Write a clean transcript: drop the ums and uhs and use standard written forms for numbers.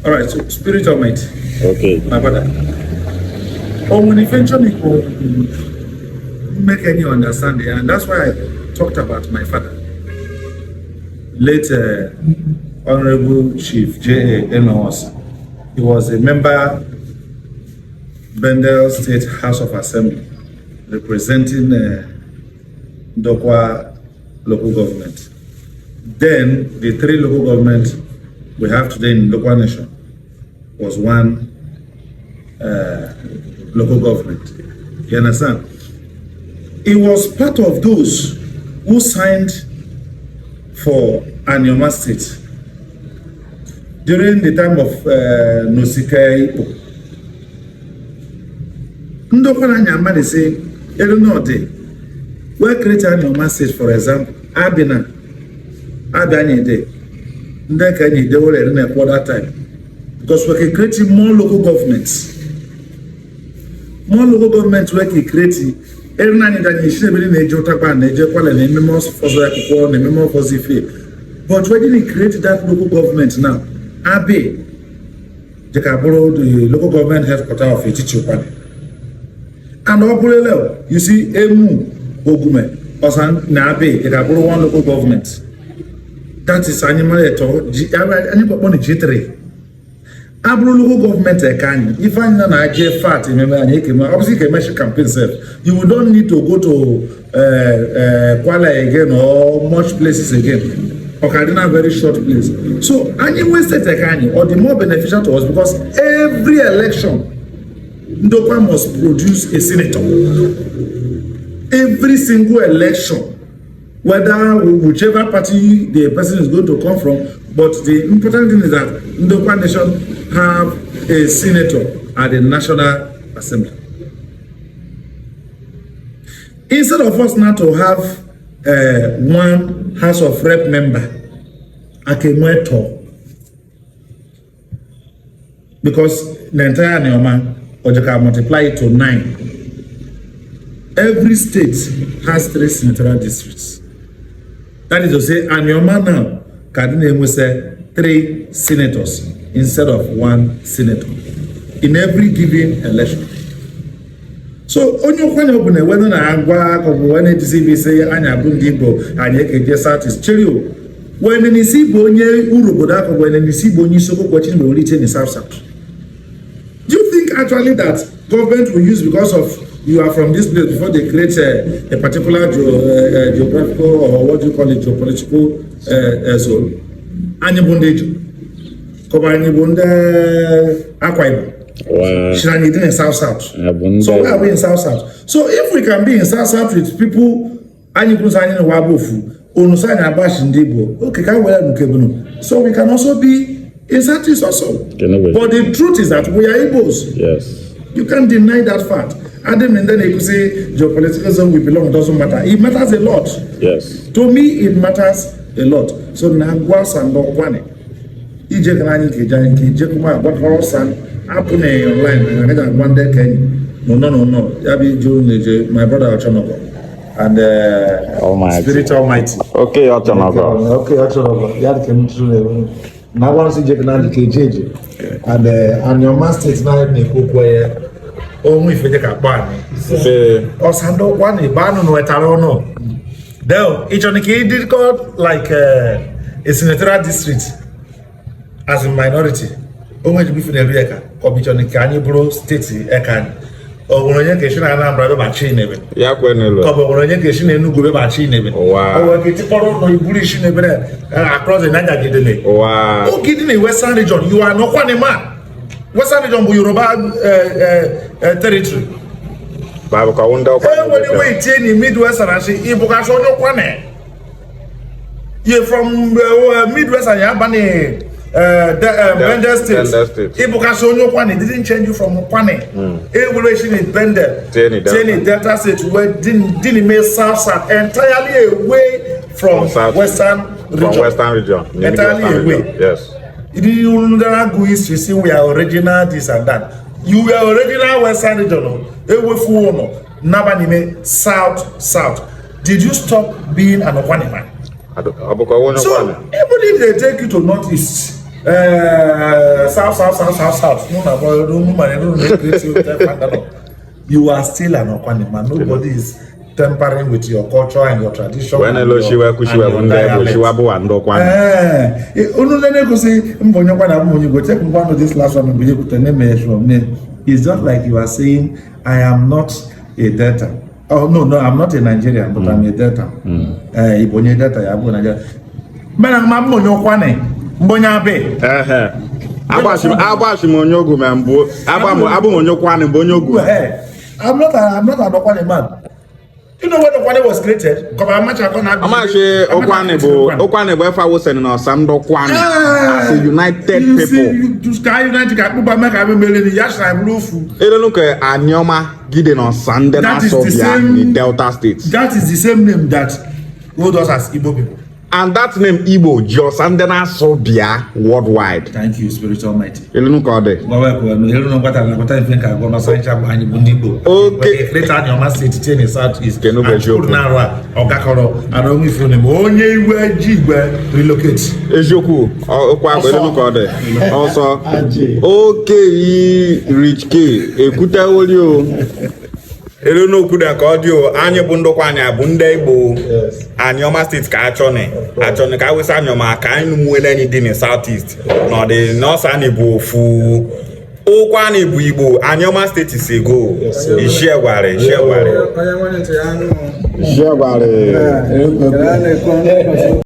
All right, so Spirit Almighty. Okay. My brother. Oh, when eventually go make any understanding, and that's why I talked about my father, late Honorable Chief J.A. Emewosa. He was a member Bendel State House of Assembly, representing Ndokwa local government. Then the three local government we have today in Ndokwa Nation was one local government. You understand? He was part of those who signed for Anioma State during the time of Nosike Ikpo. Ndokwa na Anyama dey say, Elu wey create Anioma State, for example, Abina, Abia Anyide, Ndeka Anyide were eri na that time. Because we can create more local governments. More local governments wey can create eri na anyị danye isi ebiri na-eje ụtakpa na-eje kwale na ememe ọfọzọ akwụkwọ na ememe ọfọzọ ife, but when they create that local government now, Abe dịka bụrụ the local government headquarter of Etiti Ụkwanị, and ọ bụrụ ele, you see, Emu Ogume Ọsan na Abe dịka bụrụ one local government. That is anyị mara eto anyị kpọkpọ na G3 abụrụ local government eke anyị ife anyị na na-aje fat ememe anyị ekeme ọ bụsị ka emechi campaign sef. You don't need to go to Kwala again or much places again. Ọkadina very short place. So anyị nwe state eke anyị, ọ dị more beneficial to us because every election, Ndokwa must produce a senator. Every single election, whether whichever party the person is going to come from, but the important thing is that Ndokwa Nation have a senator at the National Assembly. Instead of us now to have one House of Rep member, Akenweto, because the entire Anioma, Ojaka multiply it to nine. Every state has three senatorial districts. That is to say, Anioma now can say three senators instead of one senator in every given election. So onye Ụkwanye ọbụla enwe na-agwa ka ọ bụ onye na-ejisi ibe ise anyị abụ ndị Igbo anyị ekeje South East cherio wene n'isi bụ onye uru obodo akọ bụ wene n'isi bụ onye isi okwu Chineke nwere ite in South South. Do you think actually that government will use because of you are from this place before they create a particular geographical or, what do you call it, geopolitical zone? Anyị bụ ndị Ijo kọba anyị bụ ndị Akwa Ibom. Should anyị dị in South South? Abụ ndị So why are we in South South? So if we can be in South South with people, anyị kwuru sị anyị na wa bụ ofu unu sị anyị agbachi ndị Igbo, okay, ka were nke bunu, so we can also be in South East also. Kenegbe. But the truth is that we are Igbos. You can't deny that fact. Adam and then you could say geopolitical zone we belong doesn't matter. It matters a lot. To me, it matters a lot. So na gwa sando kwane. Ije kana anyị nke je anyị nke je kuma agbakọrọ san apụ na online na agaghị agwa ndị kenyi. No, no, no, no. Ya bụ ije unu eje, my brother Ọchọnọgọ and Almighty. Spirit Almighty. Okay, Ọchọnọgọ. Okay, Ọchọnọgọ. Ya dị ka m tụrụ na-ewu. Na agwa nsị ije kana anyị nke eje eje. And Anioma State na na-ekwu okwu ya. Onwe ife dị ka akpọ anyị. Ife Ọsandokwa na igbe anụ nwetara ụnụ then ịchọrọ ka ị dịkọ like a senatorial district as a minority onwe ji bife na-eru ya ka ọ bụ ịchọrọ ka anyị bụrụ steeti eka anyị ọ nwere onye ka esi na Anambra bịa Inebe ya kwe n'elu. Ka ọ bụ nwere onye ka esi na Enugu bịa Inebe. Ụwa. Ọ nwere ka etikpọrọ ụlọ iburu isi n'ebe across the Niger Gedele. Ụwa. Oge dị na Western Region, you are Ukwuani man. Western Region bụ Yoruba territory. Babu ka ndị ọkwa. E nwere iwe itinye na Midwest na asị ịbụgasị onye Ụkwanị ye from Midwest and ya na Bendel State. Bendel State. Ịbụgasị onye Ụkwanị didn't change you from Ụkwanị. E were esi na Bendel Tie ni Delta. Tie ni Delta State wee dị n'ime South South, entirely away from From South- Western From Region. Western Region. Entirely Western away. Region. Yes. You don't go history say we are original this and that. You were original Western Region o ewefu ụnọ naba n'ime South South. Did you stop being an Ukwuani man? Ọ bụkwa onye So Ụkwanị. even if they take you to North East, South, South, South, South, South. No, no, no, no, no, no, no. You are still an Ukwuani man. Nobody is tampering with your culture and your tradition. Wee and na-ele your- oshiwa and kwushiwa your bụ ndị Igbo dialect. shiwa bụ ndị Ụkwụanị. Eh, unu nene gosi mbụ onye kwana abụ onye Igbo check ngwanụ this last one mgbe ekwute name from name. It's just like you are saying, "I am not a Delta. Oh, no, I'm not a Nigerian, but I'm a Delta." Eh, Igbo onye Delta ya bụ Nigeria. Mana ma mbụ onye Ụkwụanị, mbụ onye Abe. Ehe. Agbashi m onye Ogu ma mbụ abụ m onye Ụkwụanị mbụ onye Ogu. Eh, I'm not an Ukwuani man. Do you know when Ukwuani was created? Kọba amacha akọ na Amachi Ụkwụanị bụ Ụkwụanị bụ efe awụsịrị na ọsa ndị Ụkwụanị as a united You see, people. you ka united ka akpụba mee ka ememele ni ya sị bụrụ ofu. Elenu ka Anioma gide na ọsa ndị That is na-asọ the bịa same- the Delta State. That is the same name that hold us as Igbo people. And that name Igbo ji ọsa ndị na-asọ bịa worldwide. Thank you, Spirit Almighty. Elenu ka ọ dị. Gbawa ekwe elu elu na ngwata na ngwata mfe nka agwa n'ọsọ ncha bụ anyị bụ ndị Igbo. Okay. Wee create Anioma State tie na South East. Kenu bụ And eziokwu. kwuru na arụ a ọgakọrọ ara onwe ifuru na onye iwe ji igwe relocate. Eziokwu okwu agba elenu ka ọ dị. Ọsọ. Okeyi Rich K ekwutewoli o. Elu n'okwu na ka ọ dị o, anyị bụ ndị Ụkwụanị bụ ndị Igbo. Anioma State ka achọni achọni ka awụsa Anioma ka anyị nụmụele anyị dị na South East na ọ dị n'ọsọ anyị bụ ofu. Ụkwụanị bụ Igbo, Anioma State is a go. Ishiegwari, Ishiegwari. Ishiegwari.